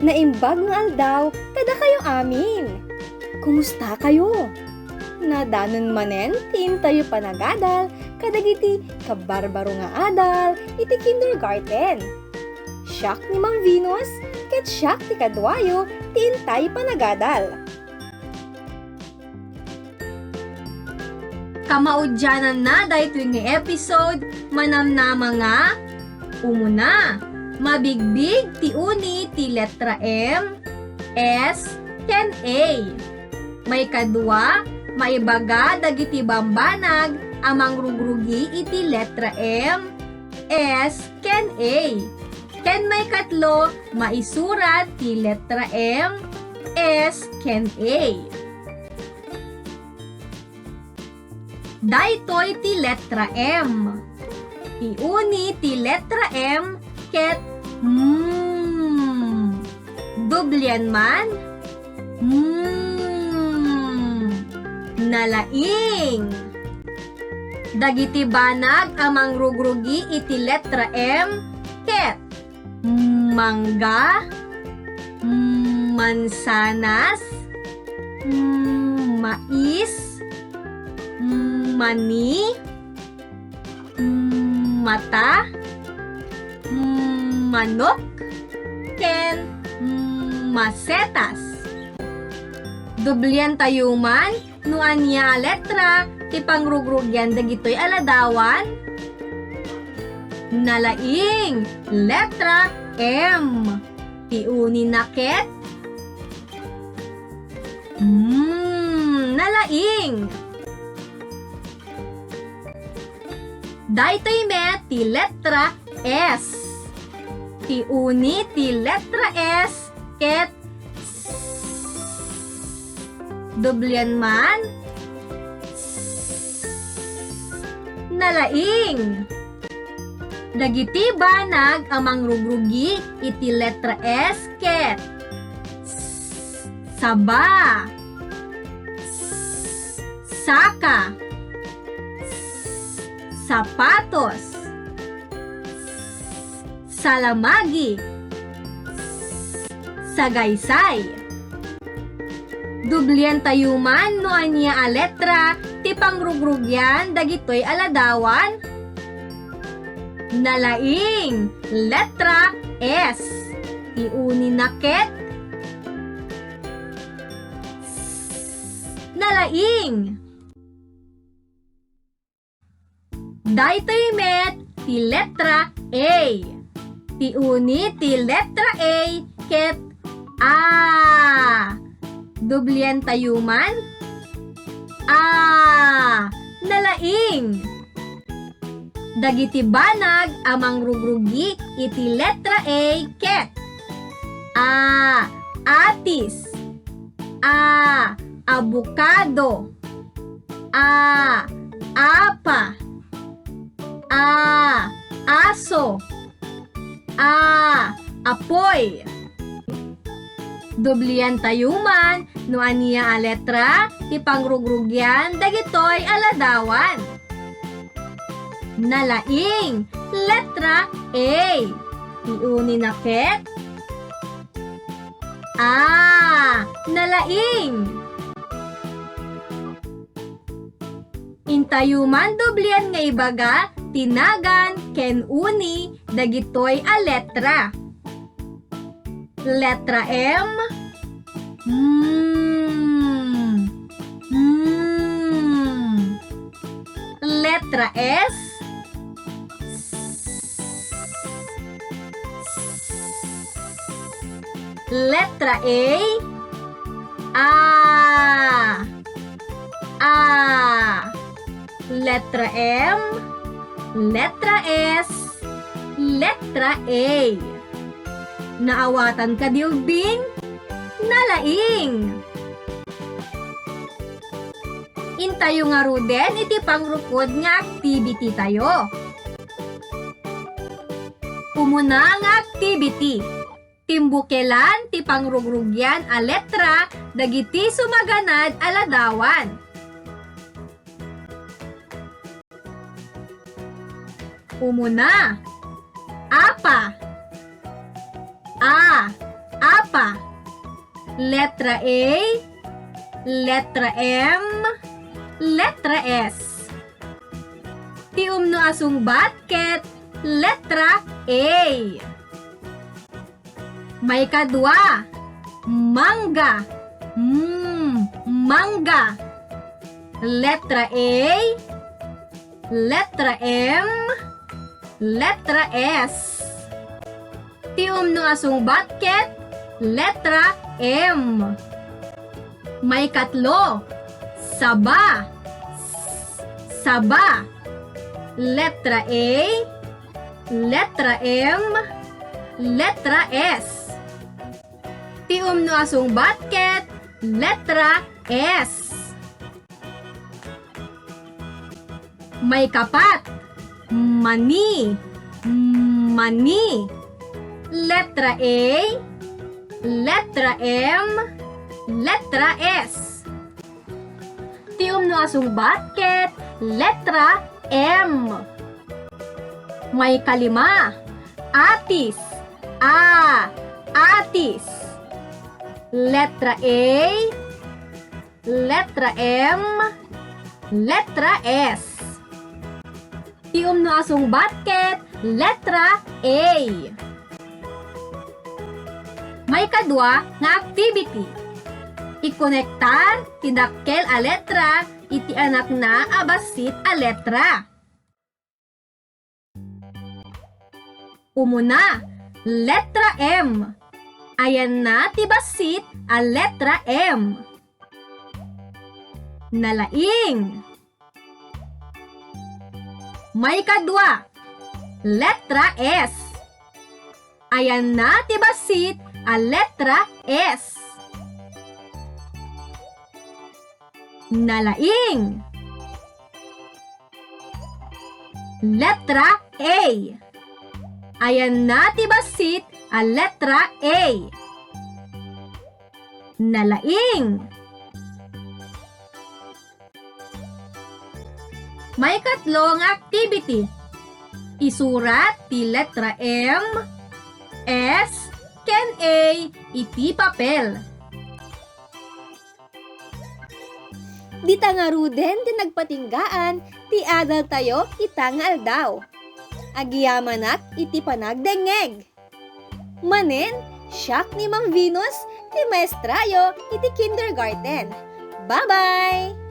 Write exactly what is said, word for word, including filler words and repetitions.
Naimbag nga aldaw kadakayo amin. Kumusta kayo? Nadanon manen ti intayo panagadal kadagiti kabarbaro nga adal iti kindergarten. Siak ni Ma'am Venus, ket siak ti kaduayo ti intayo panagadal. Kamaudiananna daytoy nga episode, manamnama nga, umuna, mabigbig ti uni ti letra M, S, ken A. Maikadua, maibaga dagiti bambanag a mangrugrugi iti letra M, S, ken A. Ken maikatlo, maisurat ti letra M, S, ken A. Daytoy ti letra M. Ti uni ti letra M ket mm. Dublian man, mm. Nalaing. Dagiti banag a mangrugrugi iti letra M ket mangga, mansanas, mais, mani, mata, manok, ken masetas. Dubliantayo man no ania a letra ti pangrugrugian dagitoy a ladawan? Nalaing, letra M. Ti unina ket? Mm, nalaing. Daytoy met ti letra S. Ti uni ti letra S ket S. Dublian man. S. Nalaing. Dagiti banag a mangrugrugi iti letra S ket S, saba. S, saka. S, sapatos. S, salamagi. S, sagaysay. Dubliantayo man no ania a letra ti pangrugrugian dagitoy a ladawan. Nalaing, letra S. Ti unina ket S, nalaing. Daytoy met ti letra A. Ti uni ti letra A ket A. Dubliantayo man. A. Nalaing. Dagiti banag a mangrugrugi iti letra A ket A. Atis. A. Abukado. A. Apa. A. Aso. A. Apoy. Dubliantayo man no ania a letra ti pangrugrugian dagitoy a ladawan. Nalaing, letra A. Ti unina ket A. Nalaing. Intayo man dublian nga ibaga ti nagan ken uni dagitoy a letra. Letra M. Mm. Mm. Letra S. Letra A. A. A. Letra M. Letra S. Letra A. Naawatan kadi, ubbing? Nalaing! Intayo ngaruden iti pangrukod nga activity tayo. Umuna nga activity, timbukelan ti pangrugrugian a letra dagiti sumaganad a ladawan. Umuna, apa. A. Apa. pa. Letra A, letra M, letra S. Ti umno a sungbat ket letra A. Maikadua, mangga. Mm, mangga. Letra A, letra M, letra S. Ti umno a sungbat ket letra M. Maikatlo, saba. S-, saba. Letra A, letra M, letra S. Ti umno a sungbat ket letra S. Maikapat, mani, mani. Letra A, letra M, letra S. Ti umno a sungbat ket letra M. Maikalima, atis. A, atis. Letra A, letra M, letra S. Ti umno a sungbat ket letra A. Maikadua nga activity. Ikonektar ti dakkel a letra iti anakna a bassit a letra. Umuna, letra M. Ayanna ti bassit a letra M. Nalaing. Maikadua, letra S. Ayanna ti bassit a letra S. Nalaing. Letra A. Ayanna ti bassit a letra A. Nalaing. Maikatlo nga activity. Isurat ti letra M, S, ken A iti papel. Dita ngaruden ti nagpatinggaan ti adaltayo ita nga aldaw. Agyamanak iti panagdengngeg. Manen, siak ni Ma'am Venus, ti maestrayo iti kindergarten. Bye-bye!